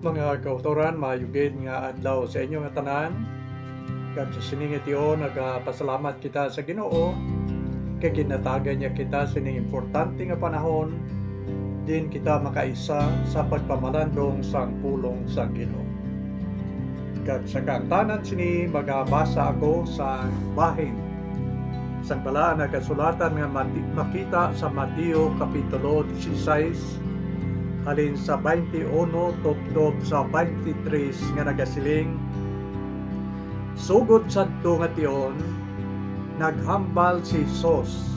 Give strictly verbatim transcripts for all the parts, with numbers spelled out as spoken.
Mga kautoran, maayo gid nga adlaw sa inyo nga tanan. Kag sa sini nga tion, nagapasalamat kita sa Ginoo kay ginhatagan niya kita sining importante nga panahon, diin kita makaisa sa pagpamalandong sang pulong sang Ginoo. Kag sa kaangtanan sini, magabasa ako sa bahin sang Balaan nga Kasulatan nga mati-, makita sa Mateo Kapitulo dieciséis, halin sa twenty-one tubtob sa twenty-three, nga nagasiling: Sugod sadto nga tion, naghambal si Jesus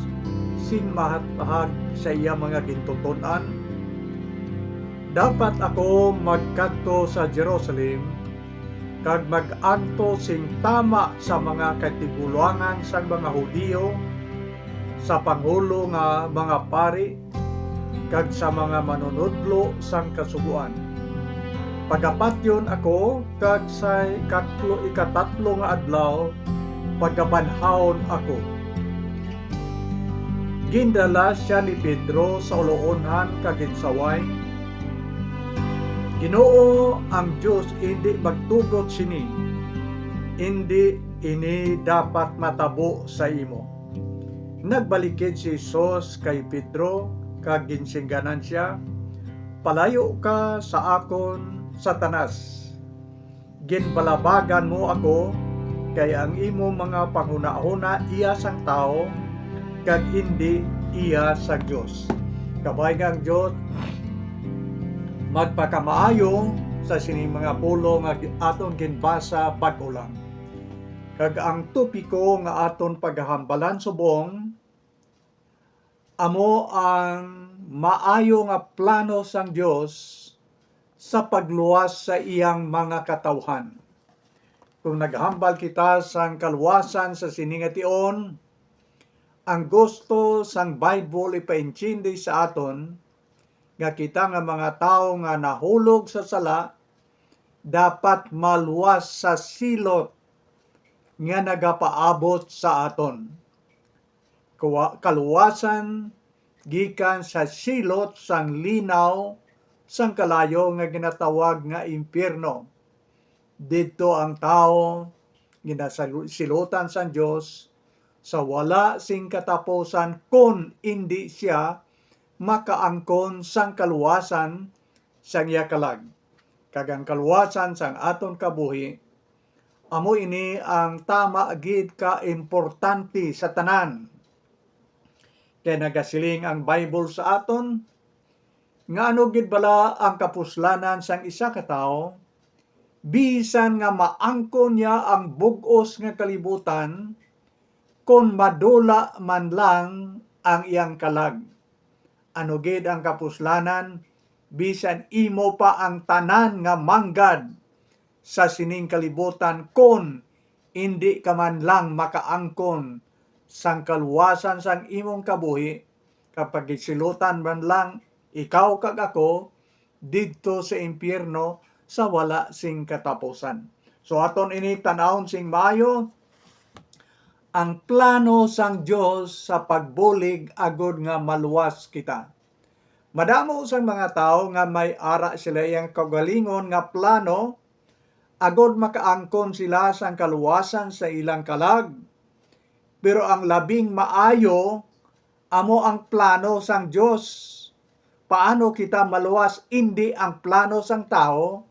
sing mahathag sa iya mga gintuton-an: Dapat ako magkadto sa Jerusalem kag mag-antos sing tama sa mga katigulangan sang mga Hudiyo, sa pangulo nga mga pari, kag sa mga manunodlo sang Kasugoan. Pagapatyon ako, kag sa ikatlo, ikatatlo nga adlaw pagabanhawon ako. Gindala sia ni Pedro sa uluonhan kag ginsaway, "Ginoo, ang Dios indi magtugot sini. Indi ini dapat matabo sa imo." Nagbalikid si Jesus kay Pedro kag ginsingganan sia, "Palayo ka sa akon, Satanas! Ginbalabagan mo ako, kay ang imo mga panghunahuna iya sang tawo, kag indi iya sang Dios." Kabay nga ang Dios magpakamaayo sa sining mga pulong nga aton ginbasa bag-o lang. Kag ang topiko nga aton paghambalan subong amo ang maayo nga plano sang Dios sa pagluwas sa iyang mga katawuhan. Kung naghambal kita sang kaluwasan sa sini nga tion, ang gusto sang Bible ipaintindi sa aton nga kita nga mga tawo nga nahulog sa sala dapat maluwas sa silot nga nagapaabot sa aton. Kawa-, kaluwasan gikan sa silot sang linaw sang kalayo nga ginatawag nga impiyerno. Didto ang tawo ginasilutan sang Dios sa wala sing katapusan kon indi sia makaangkon sang kaluwasan sang iya kalag. Kag ang kaluwasan sang aton kabuhi, amo ini ang tama gid ka importante sa tanan. Kay nagasiling ang Bible sa aton, nga ano gid bala ang kapuslanan sang isa ka tawo, bisan nga maangkon niya ang bug-os nga kalibutan, kon madula man lang ang iyang kalag? Ano gid ang kapuslanan, bisan imo pa ang tanan nga manggad sa sining kalibutan, kon indi ka man lang makaangkon sang kaluwasan sang imong kabuhi, kapag ginsilutan man lang ikaw kag ako didto sa impiyerno sa wala sing katapusan. So, aton ini tan-awon sing maayo, ang plano sang Dios sa pagbulig agud nga maluwas kita. Madamo sang mga tawo nga may ara sila iyang kaugalingon nga plano agud makaangkon sila sang kaluwasan sa ilang kalag. Pero ang labing maayo amo ang plano sang Dios. Paano kita maluwas indi ang plano sang tawo?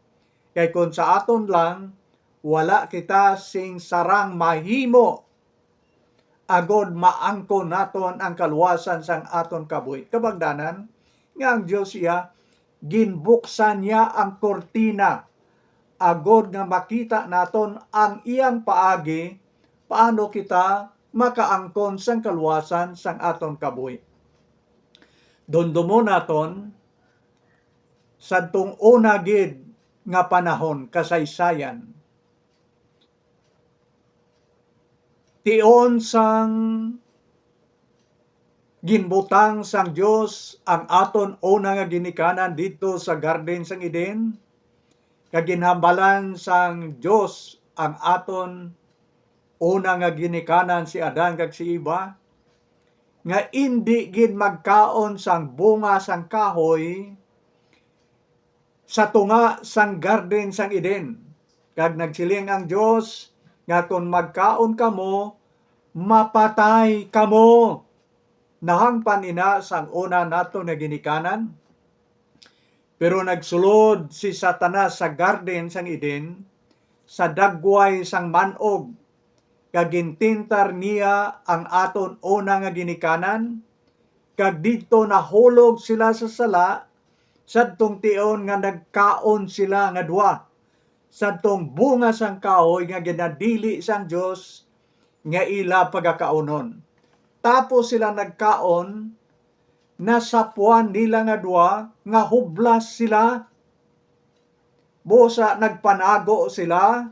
Kay kon sa aton lang, wala kita sing sarang mahimo agud maangkon naton ang kaluwasan sang aton kabuhi. Kabangdanan nga ang Dios iya, ginbuksan niya ang kurtina agud nga makita naton ang iyang paagi, paano kita makaangkon sang kaluwasan sang aton kabuhi. Dumdumon naton, sadtong una gid nga panahon, kasaysayan, tion sang ginbutang sang Dios ang aton una nga ginikanan didto sa Garden sang Eden, kag ginhambalan sang Dios ang aton una nga ginikanan, si Adan kag si Eva, nga indi gid magkaon sang bunga sang kahoy sa tunga sang garden sang Eden. Kag nagsiling ang Dios nga kon magkaon kamo, mapatay kamo. Nahangpan ina sang una naton nga ginikanan. Pero nagsulod si Satanas sa garden sang Eden, sa dagway sang man-og, kag gintintar niya ang aton una nga ginikanan, kag didto nahulog sila sa sala, sadtong tion nga nagkaon sila nga duha sadtong bunga sang kahoy nga ginadili sang Dios nga ila pagakaunon. Tapos sila nagkaon, nasapuan nila nga duha nga hublas sila. Busa nagpanago sila,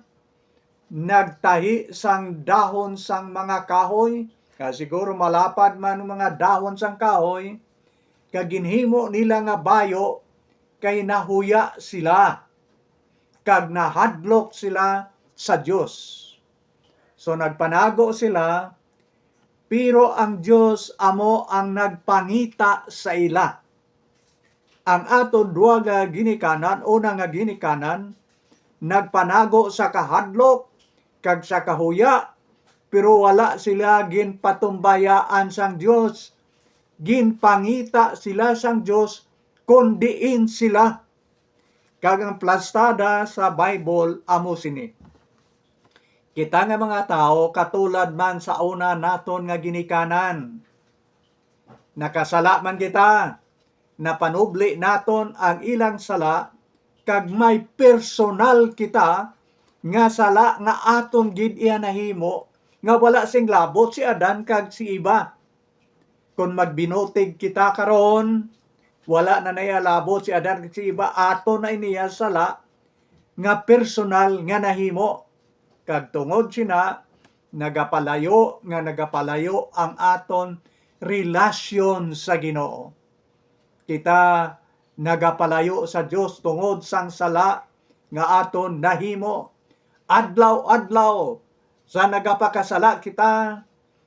nagtahi sang dahon sang mga kahoy, kay siguro malapad man ang mga dahon sang kahoy, kag ginhimo nila nga bayo, kay nahuya sila, kag nahadlok sila sa Dios. So nagpanago sila, pero ang Dios amo ang nagpangita sa ila. Ang aton duha nga ginikanan, una nga ginikanan, nagpanago sa kahadlok kag sa kahuya, pero wala sila ginpatumbayaan sang Dios. Ginpangita sila sang Dios kon diin sila. Kag ang plastada sa Bible amo sini: kita nga mga tawo katulad man sa una naton nga ginikanan. Nakasala man kita, napanubli naton ang ilang sala, kag may personal kita nga sala nga aton gid iya nahimo, nga wala sing labot si Adan kag si Eva. Kon magbinutig kita karon, wala na naialabot si Adan kag si Eva, aton na ini nga sala nga personal nga nahimo. Kag tungod sina, nagapalayo nga nagapalayo ang aton relasyon sa Ginoo. Kita nagapalayo sa Dios tungod sang sala nga aton nahimo. Adlaw-adlaw sa nagapakasala kita,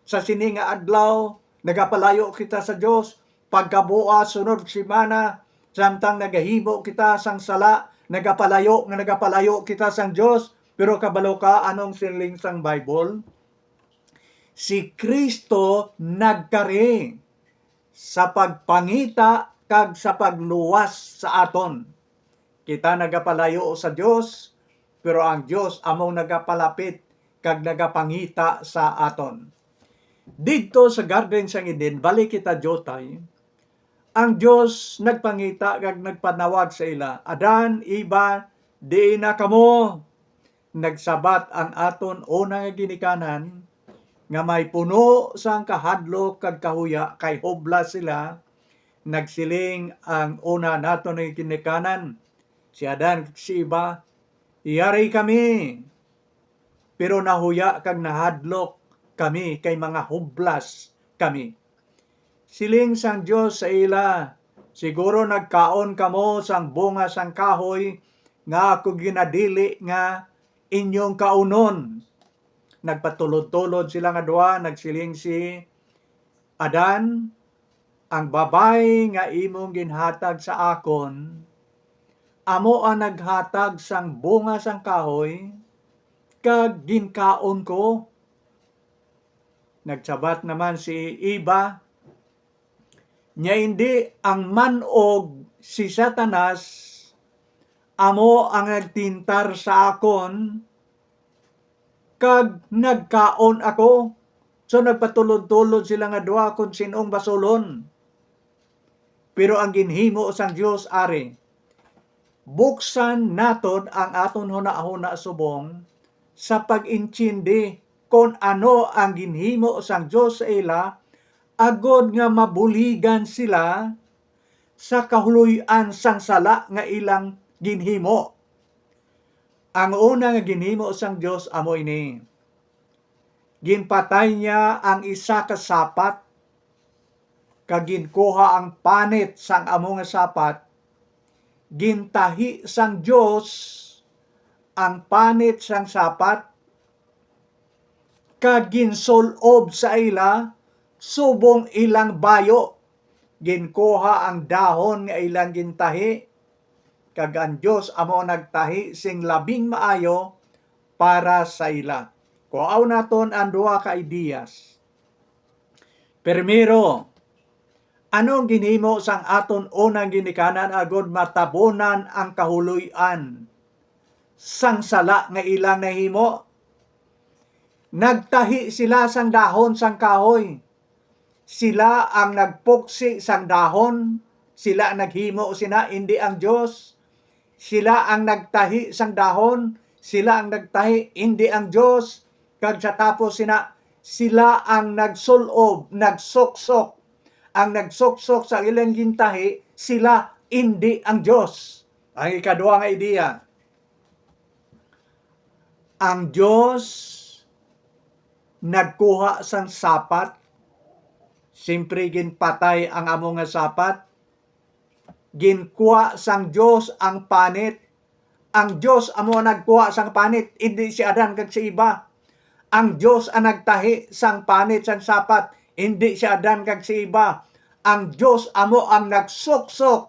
sa sini nga adlaw, nagapalayo kita sa Dios. Pagkabuas, sunod semana, samtang nagahimo kita sang sala, nagapalayo nga nagapalayo kita sang Dios. Pero kabalo ka, anong siling sang Bible? Si Cristo nagkari sa pagpangita kag sa pagluwas sa aton. Kita nagapalayo sa Dios, pero ang Dios amo nagapalapit kag nagapangita sa aton. Didto sa garden sang Eden, balik kita diutay, ang Dios nagpangita kag nagpanawag sa ila, "Adan, Eva, diin na kamo?" Nagsabat ang aton una nga ginikanan, nga may puno sang kahadlok kag kahuya, kay hublas sila. Nagsiling ang una naton nga ginikanan, si Adan kag si Eva, "Yari kami, pero nahuya kag nahadlok kami, kay mga hublas kami." Siling sang Dios sa ila, "Siguro nagkaon kamo sang bunga sang kahoy nga ako ginadili nga inyong kaunon." Nagpatulod-tulod sila nga duha, nagsiling si Adan, "Ang babayi nga imong ginhatag sa akon, amo ang naghatag sang bunga sang kahoy, kag ginkaon ko." Nagsabat naman si Eva, "Nya indi ang man-og si Satanas amo ang nagtintar sa akon, kag nagkaon ako?" So, nagpatulod-tulod sila nga duha kon sin-ong basulon. Pero ang ginhimo sang Dios, ari, buksan naton ang aton hunahuna subong sa pag-intindi kon ano ang ginhimo sang Dios sa ila, agod nga mabuligan sila sa kahuloy-an sang sala nga ilang ginhimo. Ang una nga ginhimo sang Dios amo ini: ginpatay niya ang isa ka sapat, kag ginkuha ang panit sang amo nga sapat. Gintahi sang Dios ang panit sang sapat, kag ginsul-ob sa ila subong ilang bayo. Ginkuha ang dahon nga ilang gintahi, kag ang Dios amo nagtahi sing labing maayo para sa ila. Kuhaon naton ang duha ka ideas. Primero, ano ang ginhimo sang aton unang ginikanan agod matabunan ang kahuloy-an sang sala nga ilang nahimo? Nagtahi sila sang dahon sang kahoy. Sila ang nagpuksi sang dahon, sila ang naghimo sina, indi ang Dios. Sila ang nagtahi sang dahon, sila ang nagtahi, indi ang Dios. Kag sa tapos sina, sila ang nagsul-ob, nagsuksok. Ang nagsuksok sa ilang gintahi, sila, indi ang Dios. Ang ikaduha nga ideya, ang Dios nagkuha sang sapat, siyempre ginpatay ang amo nga sapat, ginkuha sang Dios ang panit. Ang Dios amo ang nagkuha sang panit, indi si Adan kag si Eva. Ang Dios ang nagtahi sang panit sang sapat, indi si Adan kag si Eva. Ang Dios amo ang nagsuksok,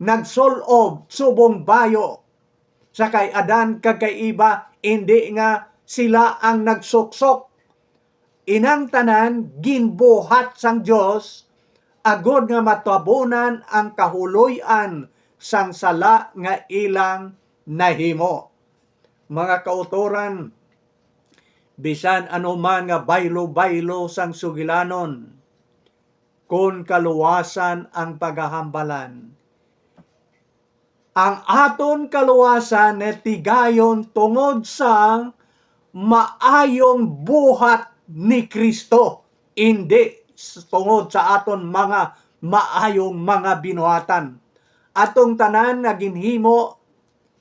nagsul-ob subong bayo sa kay Adan kag kay Eva, indi nga sila ang nagsuksok. Inang tanan ginbuhat sang Dios agod nga matabunan ang kahuloy-an sang sala nga ilang nahimo. Mga kautoran, bisan ano man nga baylo-baylo sang sugilanon, kon kaluwasan ang pagahambalan, ang aton kaluwasan natigayon tungod sa maayong buhat ni Kristo, indi s-, tungod sa aton mga maayong mga binuhatan. Atong tanan nga ginhimo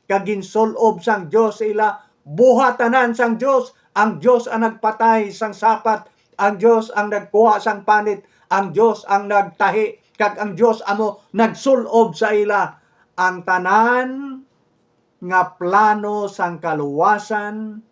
kag ginsul-ob sang Dios sa ila, buhat tanan sang Dios. Ang Dios ang nagpatay sang sapat, ang Dios ang nagkuha sang panit, ang Dios ang nagtahi, kag ang Dios amo nagsul-ob sa ila. Ang tanan nga plano sang kaluwasan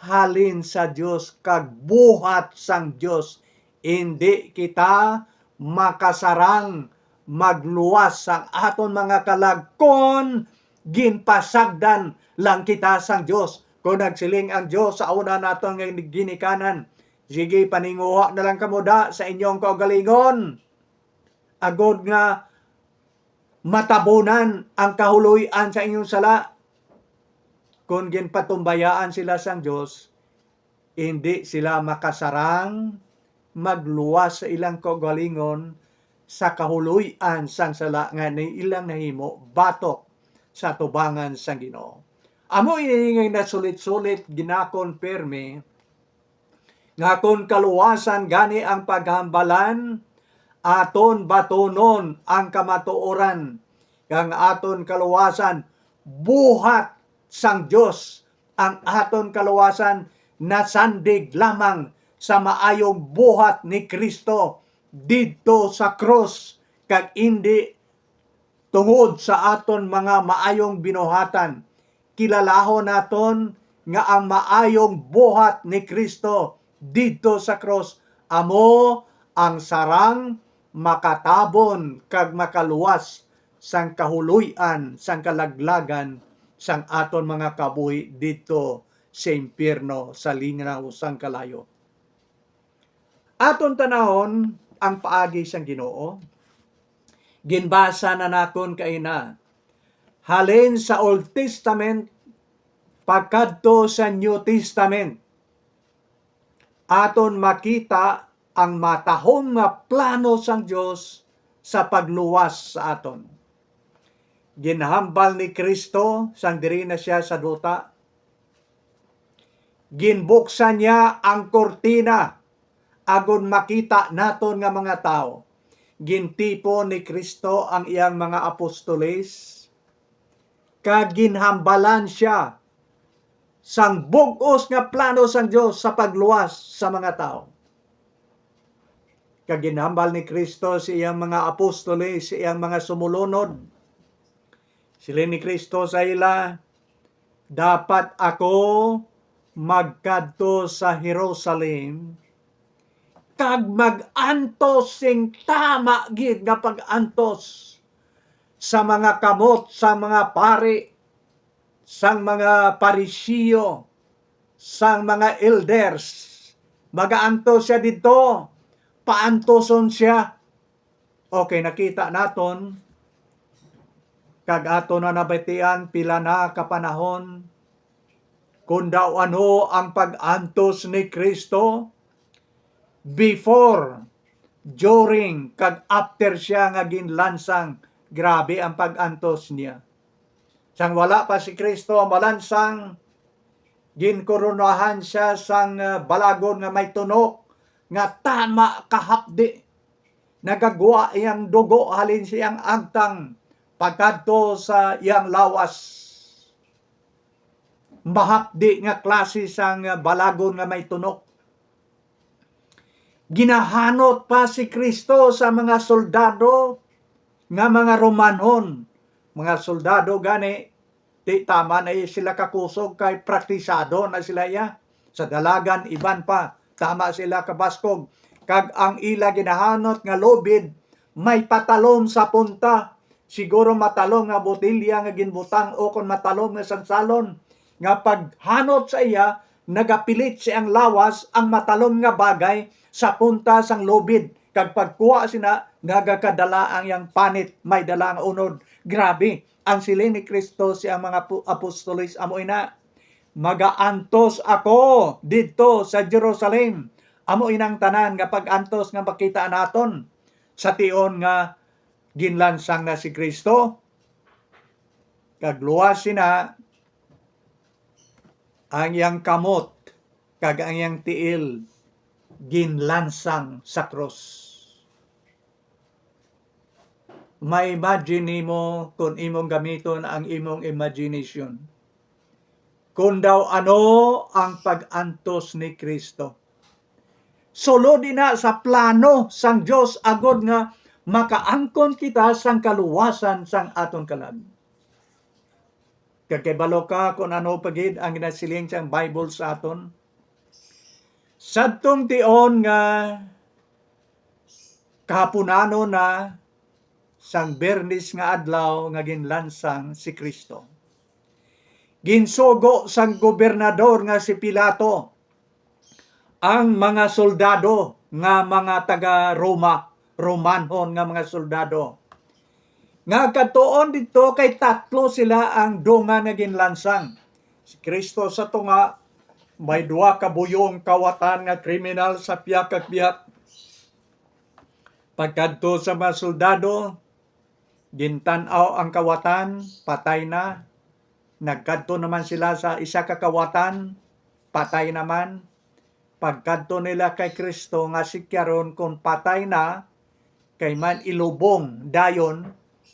halin sa Dios kag buhat sang Dios. Indi kita makasarang magluwas sang aton mga kalag kon ginpasagdan lang kita sang Dios. Kon nagsiling ang Dios sa una naton nga ginikanan, "Sige, paninguha na lang kamo da sa inyong kaugalingon, agod nga matabunan ang kahuloy-an sa inyong sala." Kon ginpatumbayaan sila sang Dios, indi sila makasarang magluwas sa ilang kaugalingon sa kahuloy-an sang sala nga ni ilang nahimo batok sa atubangan sang Ginoo. Amo ini nga nasulit-sulit ginakonpirme nga kon kaluwasan gani ang paghambalan, aton batunon ang kamatuoran, kag ang aton kaluwasan buhat sang Dios. Ang aton kaluwasan nasandig lamang sa maayong buhat ni Cristo didto sa krus, kag indi tungod sa aton mga maayong binuhatan. Kilalahon naton nga ang maayong buhat ni Cristo didto sa krus amo ang sarang makatabon kag makaluwas sang kahuloy-an sang kalaglagan sang aton mga kabuhi didto sa impiyerno sa linaw sang kalayo. Aton tan-awon ang paagi sang Ginoo. Ginbasa na naton kaina, halin sa Old Testament pakadto sa New Testament. Aton makita ang matahom nga plano sang Dios sa pagluwas sa aton. Ginhambal ni Cristo sang diri na sia sa duta. Ginbuksan niya ang kurtina agod makita naton nga mga tawo. Gintipon ni Cristo ang iyang mga apostoles, kag ginhambalan sia sang bug-os nga plano sang Dios sa pagluwas sa mga tawo. Kag ginhambal ni Cristo sa iyang mga apostoles, sa iyang mga sumulunod. Siling ni Cristo sa ila, "Dapat ako magkadto sa Jerusalem kag mag-antos sing tama gid nga pag-antos sa mga kamot sang mga pari, sang mga Pariseo, sang mga elders. Magaantos sia didto, paantuson sia. Okay, nakita naton, kag aton na nabatian pila na ka panahon kon daw ano ang pag-antos ni Cristo before, during, kag after sia nga ginlansang. Grabe ang pag-antos niya. Sang wala pa si Cristo malansang, ginkoronahan sia sang, ah, balagon nga may tunok, nga tama kahapdi. Nagagwa iyang dugo halin sa iyang agtang pagkadto sa iyang lawas. Mahapdi nga klase sang balagon nga may tunok. Ginahanot pa si Cristo sa mga soldado nga mga Romanhon. Mga soldado gani, di tama na sila kakusog kay praktisado na sila iya. Sa dalagan, iban pa, tama sila kabaskog. Kag ang ila ginahanot nga lubid may patalom sa punta. Siguro matalom nga botelya nga ginbutang o kon matalom nga sansalon nga paghanot sa iya, nagapilit sa iyang lawas ang matalom nga bagay sa punta sang lubid, kag pagkuha sina, nagakadala ang iyang panit, may dala nga unod. Grabe, ang siling ni Cristo sa iyang mga pu-, apostoles, amo ina, "Magaantos ako didto sa Jerusalem." Amo inang tanan nga pag-antos nga makita naton sa tion nga ginlansang na si Cristo, kag luwas sina ang iyang kamot kag ang iyang tiil ginlansang sa krus. Ma-imagine nimo kon imong gamiton ang imong imagination, kon daw ano ang pag-antos ni Cristo. Sulod ina sa plano sang Dios agod nga makaangkon kita sang kaluwasan sang aton kalag. Kag kabalo ka kon ano pa gid ang ginasiling sang Bible sa aton? Sadtong tion nga kahapunanon na sang Biyernes nga adlaw nga ginlansang si Cristo, ginsugo sang gobernador nga si Pilato ang mga soldado nga mga taga-Roma, Romanhon nga mga soldado, nga kadtuon didto, kay tatlo sila ang dungan nga ginlansang. Si Cristo sa tunga, may duha ka buyong kawatan nga kriminal sa pihak kag pihak. Pagkadto sa mga soldado, gintan-aw ang kawatan, patay na. Nagkadto naman sila sa isa ka kawatan, patay naman. Pagkadto nila kay Cristo nga sikyaron kon patay na, kay man ilubong dayon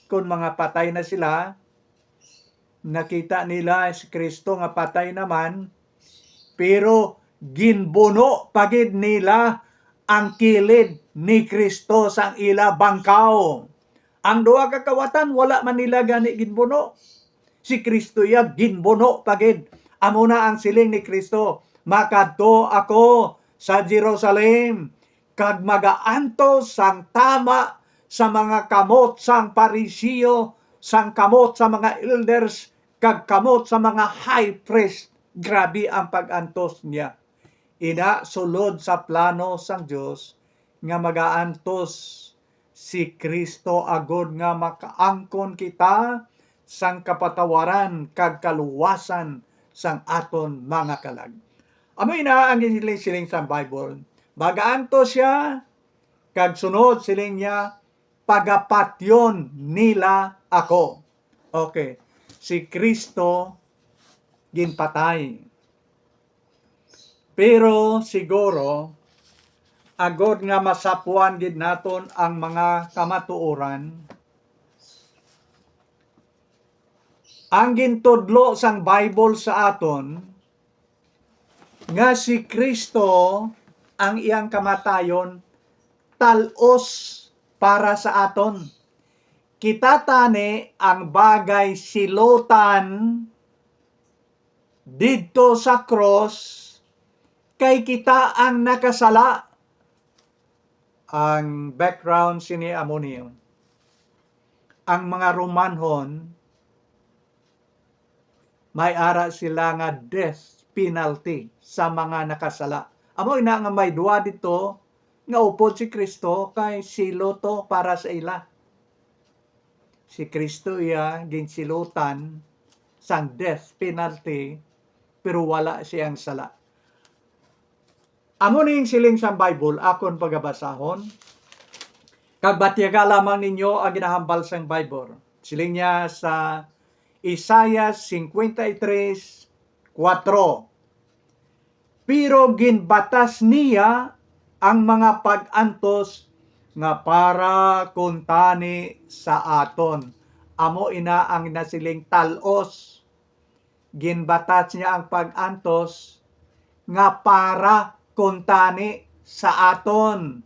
kon mga patay na sila, nakita nila si Cristo nga patay naman, pero ginbuno pa gid nila ang kilid ni Cristo sang ila bangkaw. Ang duha ka kawatan, wala man nila gani ginbuno. Si Cristo iya ginbuno pa gid. Amo na ang siling ni Cristo, "Makadto ako sa Jerusalem, kag magaantos sang tama sa mga kamot sang Pariseo, sang kamot sa mga elders, kag kamot sa mga high priest." Grabe ang pag-antos niya. Ina, sulod sa plano sang Dios nga magaantos si Cristo agod nga makaangkon kita sang kapatawaran kag kaluwasan sang aton mga kalag. Amo ina ang ginsiling sang Bible, "Magaantos sia, kag sunod siling niya, pagapatyon nila ako." Okay, si Cristo ginpatay. Pero siguro, agod nga masapwan gid naton ang mga kamatuoran, ang gintudlo sang Bible sa aton nga si Cristo ang iyang kamatayon tal-os para sa aton. Kita tani ang bagay silotan didto sa krus, kay kita ang nakasala. Ang background sini amo niyo. ang mga Romanhon, may ara sila nga death penalty sa mga nakasala. Amo ina nga may duha dito nga upod si Kristo kay silo to para sa ila. Si Kristo iya ginsilutan sang death penalty, pero wala siyang sala. Amo ning siling sang Bible, akon pagabasahon. Kag batyaga lamang ninyo ang ginahambal sang Bible. Siling niya sa Isaias fifty-three four, "Pero ginbatas niya ang mga pag-antos nga para kuntani sa aton." Amo ina ang nasiling tal-os. Ginbatas niya ang pag-antos nga para kuntani sa aton.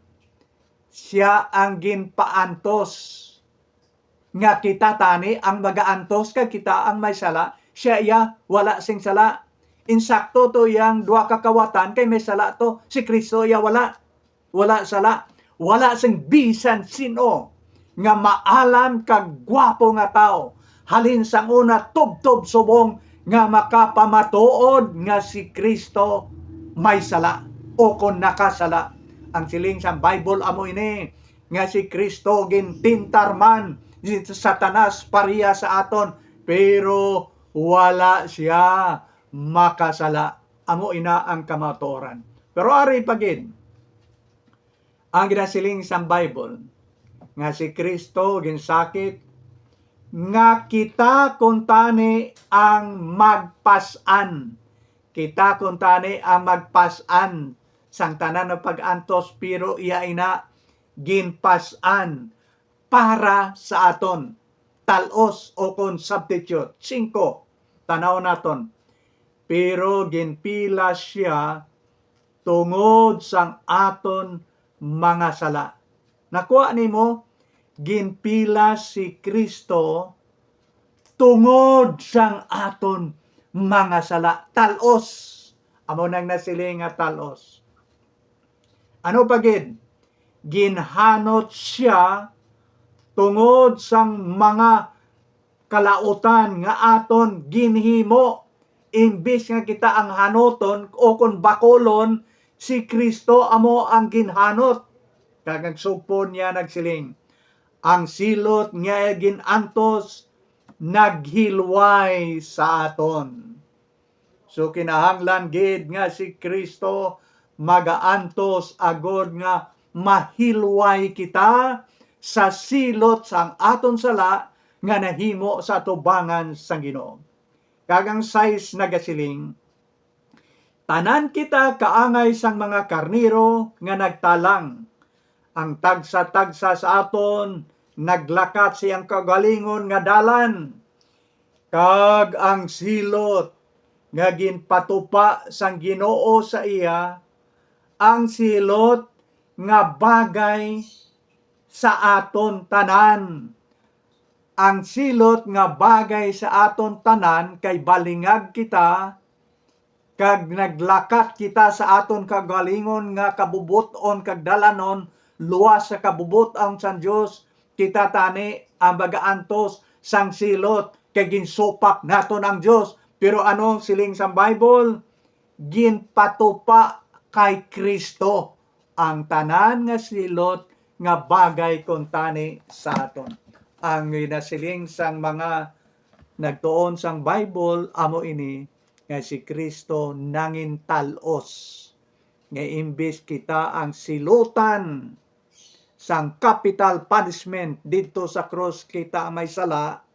Siya ang ginpaantos nga kita tani ang magaantos kag kita ang may sala. Siya iya wala sing sala. Insakto to iyang duha ka kawatan kay may sala to. Si Kristo iya wala. Wala sala, wala sing bisan sin-o nga maalam kag gwapo nga tawo, halin sang una tubtob subong nga makapamatuod nga si Kristo may sala o kon nakasala. Ang siling sang Bible amo ini, nga si Kristo gintintar man ni Satanas pareha sa aton, pero wala sia makasala. Amo ina ang kamatuoran. Pero ari pa gid, ang ginasiling sang Bible nga si Kristo ginsakit nga kita kuntani ang magpas-an. Kita kuntani ang magpas-an sang tanan nga pag-antos, pero iya ina ginpas-an para sa aton, tal-os o kon substitute. Singko, tanaw naton. Pero ginpila sia tungod sang aton mga sala. Nakuha nimo, ginpila si Kristo tungod sang aton mga sala. Tal-os. Amo nang nasiling nga tal-os. Ano pa gid? Ginhanot sia tungod sang mga kalautan nga aton ginhimo. Imbis nga kita ang hanoton o kon bakulon, si Kristo amo ang ginhanot. Kag ang sugpon niya nagsiling, "Ang silot nga gin-antos naghilway sa aton." So, kinahanglan gid nga si Kristo magaantos agod nga mahilway kita sa silot sang aton sala nga nahimo sa atubangan sang Ginoo. Kag ang sais nagasiling, "Tanan kita kaangay sang mga karnero nga nagtalang. Ang tagsa-tagsa sa aton naglakat sa iyang kaugalingon nga dalan, kag ang silot nga ginpatupa sang Ginoo sa iya, ang silot nga bagay sa aton tanan." Ang silot nga bagay sa aton tanan kay balingag kita, kag naglakat kita sa aton kaugalingon nga kabubot-on kag dalanon, luwas sa kabubot-on sang Dios. Kita tani ang magaantos sang silot, kay ginsupak naton ang Dios. Pero ano ang siling sang Bible? Ginpatupa kay Kristo ang tanan nga silot nga bagay kuntani sa aton. Ang ginasiling sang mga nagtuon sang Bible amo ini, nga si Kristo nangintal-os, nga imbis kita ang silutan sang capital punishment didto sa krus, kita ang may sala,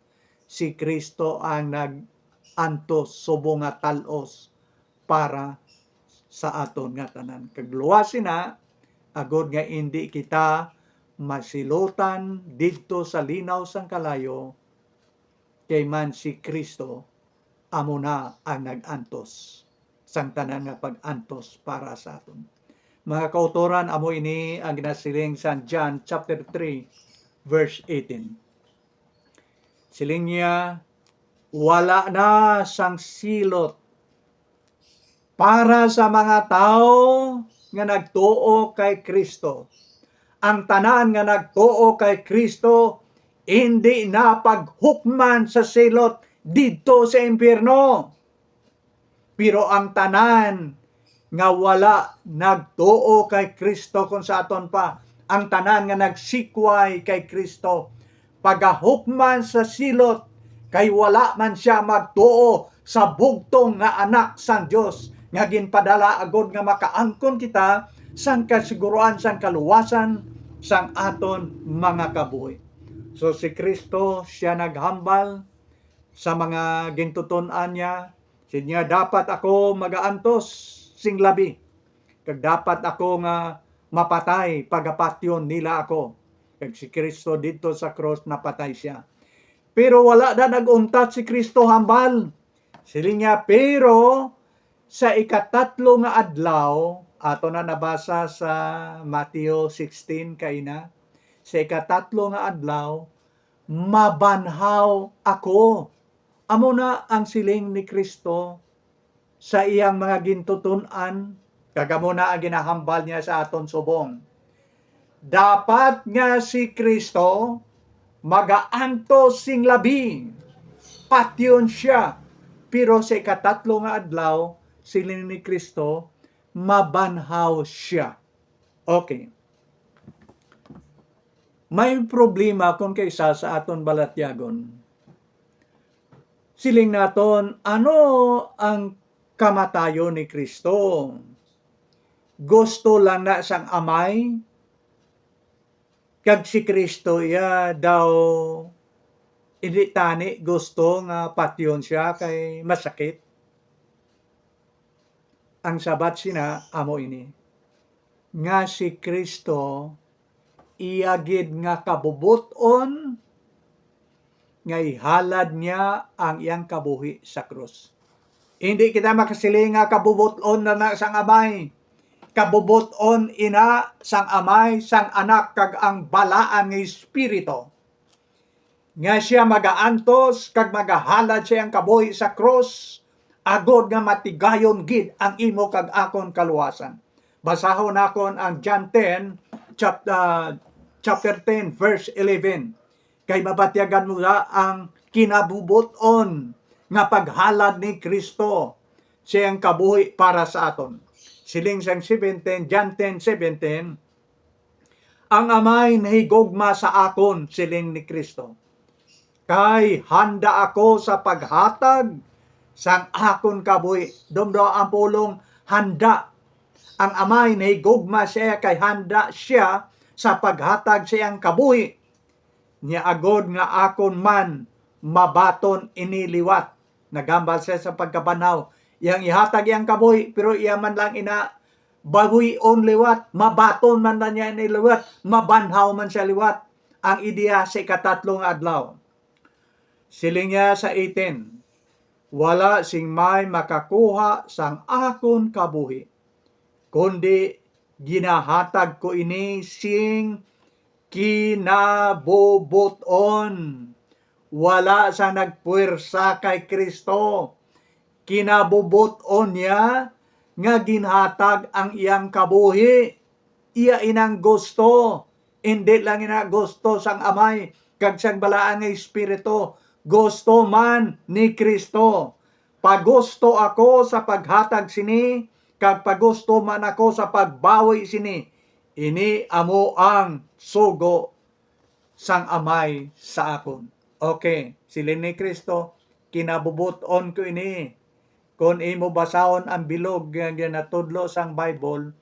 si Kristo ang nag-antos subong nga tal-os para sa aton nga tanan. Kag luwas sina, agod nga indi kita masilutan didto sa linaw sang kalayo, kay man si Kristo amo na ang nag-antos sang tanan nga pag-antos para sa aton. Mga kautoran, amo ini ang ginasiling sang John chapter three, verse eighteen. Siling niya, "Wala na sang silot para sa mga tawo nga nagtuo kay Kristo. Ang tanan nga nagtuo kay Kristo, indi na paghukman sa silot didto sa impyerno. Pero ang tanan nga wala nagtuo kay Cristo, kung sa aton pa, ang tanan nga nagsikway kay Cristo, pagahukman sa silot, kay wala man sia magtuo sa bugtong nga Anak sang Dios nga ginpadala agod nga makaangkon kita sang kasiguruan sang kaluwasan sang aton mga kabuhi. So, si Cristo, sia naghambal sa mga gintuton-an niya, siling niya, "Dapat ako magaantos sing labi, kag dapat ako nga mapatay pagapatyon nila ako." Kag si Cristo didto sa krus, napatay sia. Pero wala na nag-untat si Cristo hambal. Siling niya, "Pero sa ikatatlo nga adlaw," ato na nabasa sa Mateo sixteen kaina, "sa ikatatlo nga adlaw, mabanhaw ako." Amo na ang siling ni Cristo sa iyang mga gintuton-an, kag amo na ang ginahambal niya sa aton subong. Dapat nga si Cristo magaantos sing labi, patyon sia, pero sa ikatatlo nga adlaw, siling ni Cristo, mabanhaw sia. Okay. May problema kon kaisa sa aton balatyagon. Siling naton, ano ang kamatayon ni Cristo? Gusto lang na sang Amay? Kag si Cristo iya daw, indi tani gusto nga patyon sia kay masakit? Ang sabat sina amo ini, nga si Cristo iya gid nga kabubot-on nga ihalad niya ang iyang kabuhi sa krus. Hindi kita makasiling nga kabubot-on na na sang Amay. Kabubot-on ina sang Amay, sang Anak, kag ang Balaan nga Espiritu, nga sia magaantos kag magahalad sa iyang kabuhi sa krus, agod nga matigayon gid ang imo kag akon kaluwasan. Basahon nakon ang John ten, chap-, ah, chapter ten, verse eleven. Kay mabatyagan mo na ang kinabubot-on nga paghalad ni Cristo sa iyang kabuhi para sa aton. Siling sang seventeen, John ten seventeen, "Ang Amay nahigugma sa akon," siling ni Cristo, "kay handa ako sa paghatag sang akon kabuhi." Dumdom ang pulong handa. Ang Amay nahigugma siya kay handa siya sa paghatag sa iyang kabuhi niya, agod nga akon man mabaton ini liwat. Naghambal siya sa pagkabanhaw. Iyang ihatag iyang kabuhi, pero iya man lang ina bawion liwat, mabaton man lang niya ini liwat, mabanhaw man siya liwat ang ideya sa ikatatlo nga adlaw. Siling niya sa eighteen, "Wala sing may makakuha sang akon kabuhi, kundi ginahatag ko ini sing kinabubot-on." Wala sang nagpuwersa kay Cristo. Kinabubot-on niya nga ginhatag ang iyang kabuhi. Iya inang gusto. Indi lang ina gusto sang Amay kag sang Balaan nga Espiritu. Gusto man ni Cristo. "Pagusto ako sa paghatag sini, kag pagusto man ako sa pagbawi sini. Ini amo ang sugo sang Amay sa akon." Okay, siling ni Cristo, "Kinabubot-on ko ini." Kon imo basahon ang bilog nga ginatudlo sang Bible,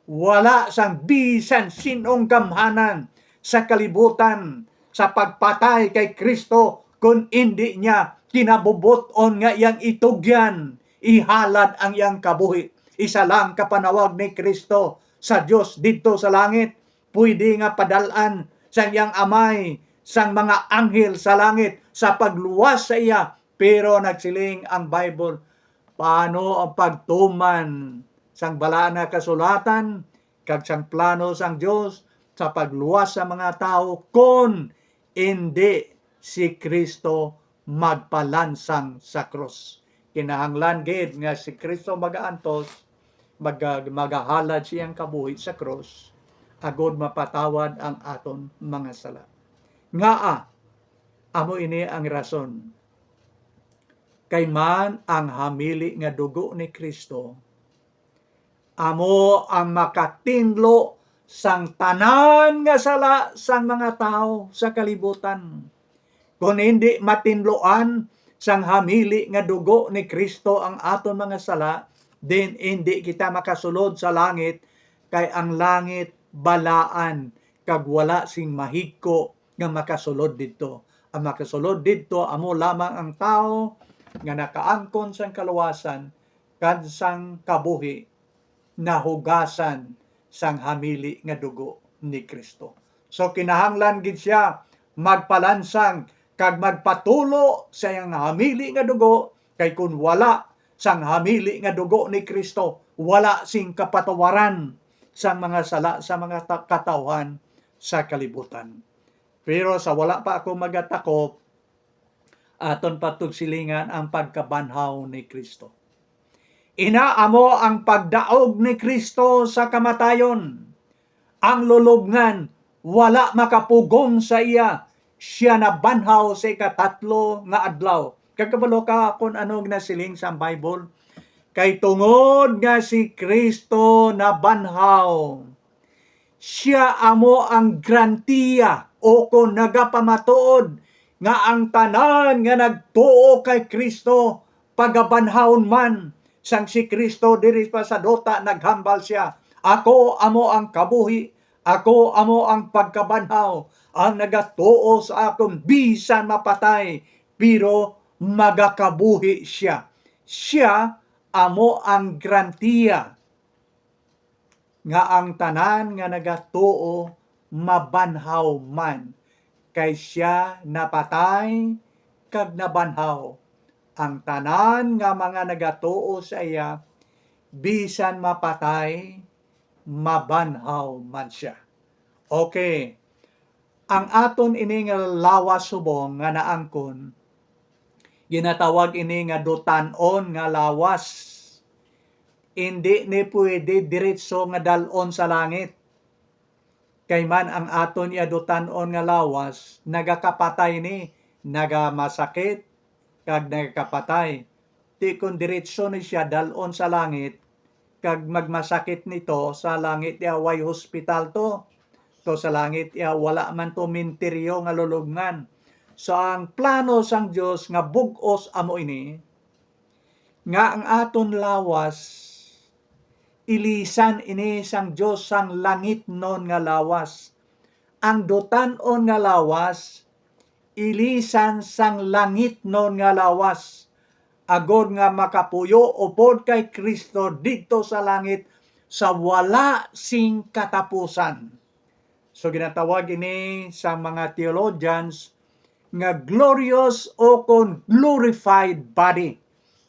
wala sang bisan sin-ong gamhanan sa kalibutan sa pagpatay kay Cristo kon indi niya kinabubot-on nga iyang itugyan, ihalad ang iyang kabuhi. Isa lang ka panawag ni Cristo sa Dios didto sa langit, pwede nga padal-an sang iyang Amay sang mga anghel sa langit sa pagluwas sa iya. Pero nagsiling ang Bible, paano ang pagtuman sang Balaan nga Kasulatan kag sang plano sang Dios sa pagluwas sa mga tawo kon indi si Cristo magpalansang sa krus? Kinahanglan gid nga si Cristo magaantos, maga-, magahalad siyang kabuhi sa krus, agod mapatawad ang aton mga sala. Ngaa Amo ini ang rason. Kay man ang hamili nga dugo ni Cristo amo ang makatinlo sang tanan nga sala sang mga tawo sa kalibutan. Kon hindi matinloan sang hamili nga dugo ni Cristo ang aton mga sala, then hindi kita makasulod sa langit, kay ang langit balaan kag wala sing mahigko nga makasulod didto. Ang makasulod didto amo lamang ang tawo nga nakaangkon sang kaluwasan kag sang kabuhi nahugasan sang hamili nga dugo ni Cristo. So, kinahanglan gid sia magpalansang kag magpatulo sa iyang hamili nga dugo, kay kun wala sang hamili nga dugo ni Cristo, wala sing kapatawaran sang mga sala sa mga ta-, katawhan sa kalibutan. Pero sa wala pa ako magatakop, aton patugsilingan ang pagkabanhaw ni Cristo. Ina amo ang pagdaog ni Cristo sa kamatayon. Ang lulobngan wala makapugong sa iya. Sia nabanhaw sa ikatatlo nga adlaw. Kag kabalo ka kon ano ginasiling sang Bible? Kay tungod nga si Cristo nabanhaw, sia amo ang garantiya o kon nagapamatuod nga ang tanan nga nagtuo kay Cristo pagabanhawon man. Sang si Cristo diri pa sa duta naghambal sia, "Ako amo ang kabuhi, ako amo ang pagkabanhaw. Ang nagatuo sa akon bisan mapatay, pero magakabuhi sia." Sia amo ang garantiya nga ang tanan nga nagatuo mabanhaw man, kay sia napatay kag nabanhaw. Ang tanan nga mga nagatuo sa iya, bisan mapatay, mabanhaw man sia. Okay. Ang aton ini nga lawas subong nga naangkon, ginatawag ini nga dutan-on nga lawas. Indi ni pwede diretso nga dal-on sa langit. Kay man ang aton iya dutan-on nga lawas, nagakapatay ni, nagamasakit, kag nagakapatay. Ti kon diretso ni sia dal-on sa langit, kag magmasakit nito sa langit, iya way hospital to. To sa langit, iya wala man to minteryo nga lulubngan. So, ang plano sang Dios nga bug-os amo ini, nga ang aton lawas, ilisan ini sang Dios sang langitnon nga lawas. Ang dutan-on nga lawas, ilisan sang langitnon nga lawas, agod nga makapuyo upod kay Cristo didto sa langit sa wala sing katapusan. So, ginatawag ini sa mga theologians nga glorious o kon glorified body.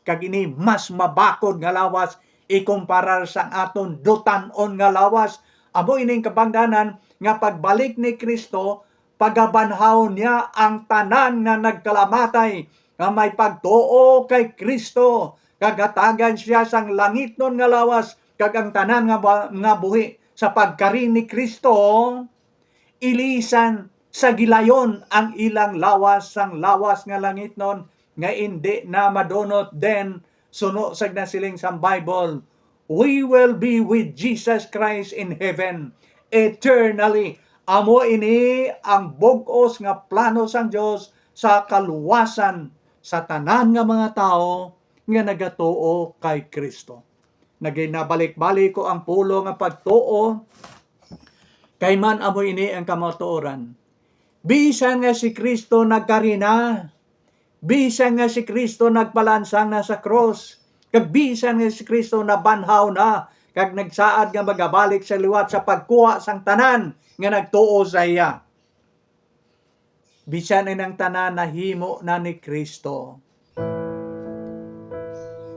Kag ini mas mabakod nga lawas ikumparar sang aton dutan-on nga lawas. Amo ining kabangdanan nga pagbalik ni Cristo, pagabanhawon niya ang tanan nga nagkalamatay nga may pagtuo kay Cristo, kag hatagan siya sang langitnon nga lawas, kag ang tanan nga ba-, nga buhi sa pagkari ni Cristo, ilisan sa gilayon ang ilang lawas sang lawas nga langitnon nga indi na madunot. Then, suno sa nasiling sang Bible, "We will be with Jesus Christ in heaven eternally." Amo ini ang bug-os nga plano sang Dios sa kaluwasan sa tanan nga mga tawo nga nagatuo kay Cristo. Naginabalik-balik ko ang pulong nga pagtuo, kay man amo ini ang kamatuoran. Bisan nga si Cristo nagkari na, bisan nga si Cristo nagpalansang na sa krus, kag bisan nga si Cristo nabanhaw na, kag nagsaad nga magabalik sa liwat sa pagkuha sang tanan nga nagtuo sa iya. Bisan inang tanan nahimo na ni Cristo,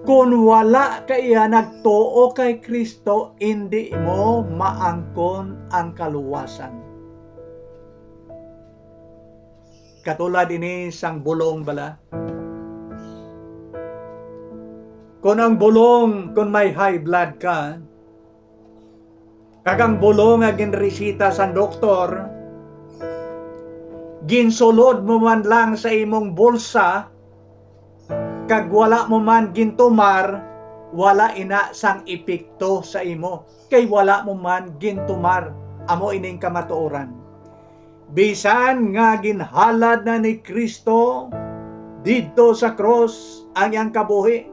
kon wala ka iya nagtuo kay Cristo, indi mo maangkon ang kaluwasan. Katulad ini sang bulong bala. Kon ang bulong, kon may high blood ka, kag ang bulong nga ginresita sang doktor, Ginsulod mo man lang sa imong bulsa, kag wala mo man gintumar, wala ina sang epekto sa imo, kay wala mo man gintumar. Amo ining kamatuoran. Bisan nga ginhalad na ni Cristo didto sa krus ang iyang kabuhi,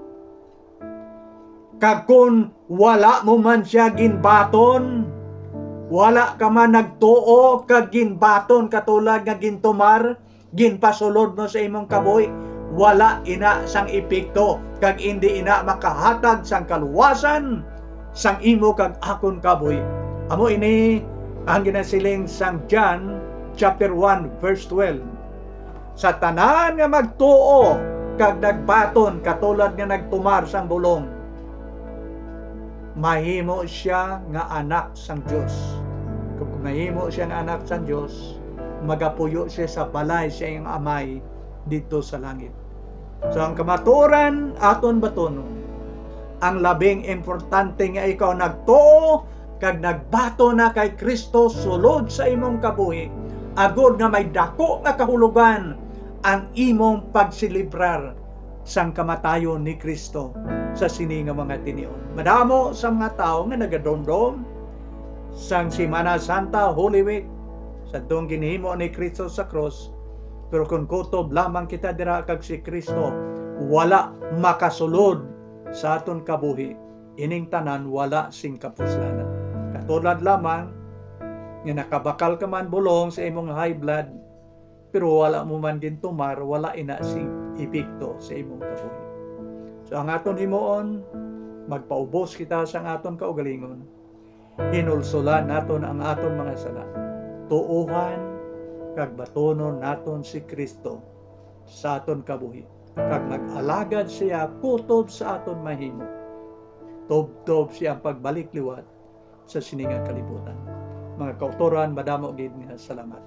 kag kon wala mo man sia ginbaton, wala ka man nagtuo kag ginbaton katulad nga gintumar, ginpasulod mo sa imong kabuhi, wala ina sang epekto, kag indi ina makahatag sang kaluwasan sang imo kag akon kabuhi. Amo ini ang ginasiling sang John chapter one, verse twelve. Sa tanan nga magtuo kag nagbaton katulad nga nagtumar sang bulong, mahimo sia nga anak sang Dios. Kung mahimo sia nga anak sang Dios, magapuyo sia sa balay sa iyang Amay didto sa langit. So, ang kamatuoran aton batonon, ang labing importante nga ikaw nagtuo kag nagbaton na kay Cristo sulod sa imong kabuhi, agod nga may daku nga kahulogan ang imong pagselebrar sang kamatayon ni Cristo sa sini nga mga tinion. Madamo sa mga tawo nga nagadumdom sang Semana Santa, Holy Week, sa tong ginhimo ni Cristo sa krus, pero kung kutob lamang kita dira kag si Cristo wala makasulod sa aton kabuhi, ining tanan wala sing kapuslanan. Katulad lamang nga nakabakal ka man bulong sa imong high blood, pero wala mo man gintumar, wala ina sing epekto sa imong kabuhi. So, ang aton himuon, magpaubos kita sang aton kaugalingon. Hinulsolan naton ang aton mga sala. Tuohan kag batonon naton si Cristo sa aton kabuhi, kag mag-alagad siya kutob sa aton mahimo, tubtob siya ang pagbalik liwat sa sini nga kalibutan. Mga kautoran, madamo gid nga salamat.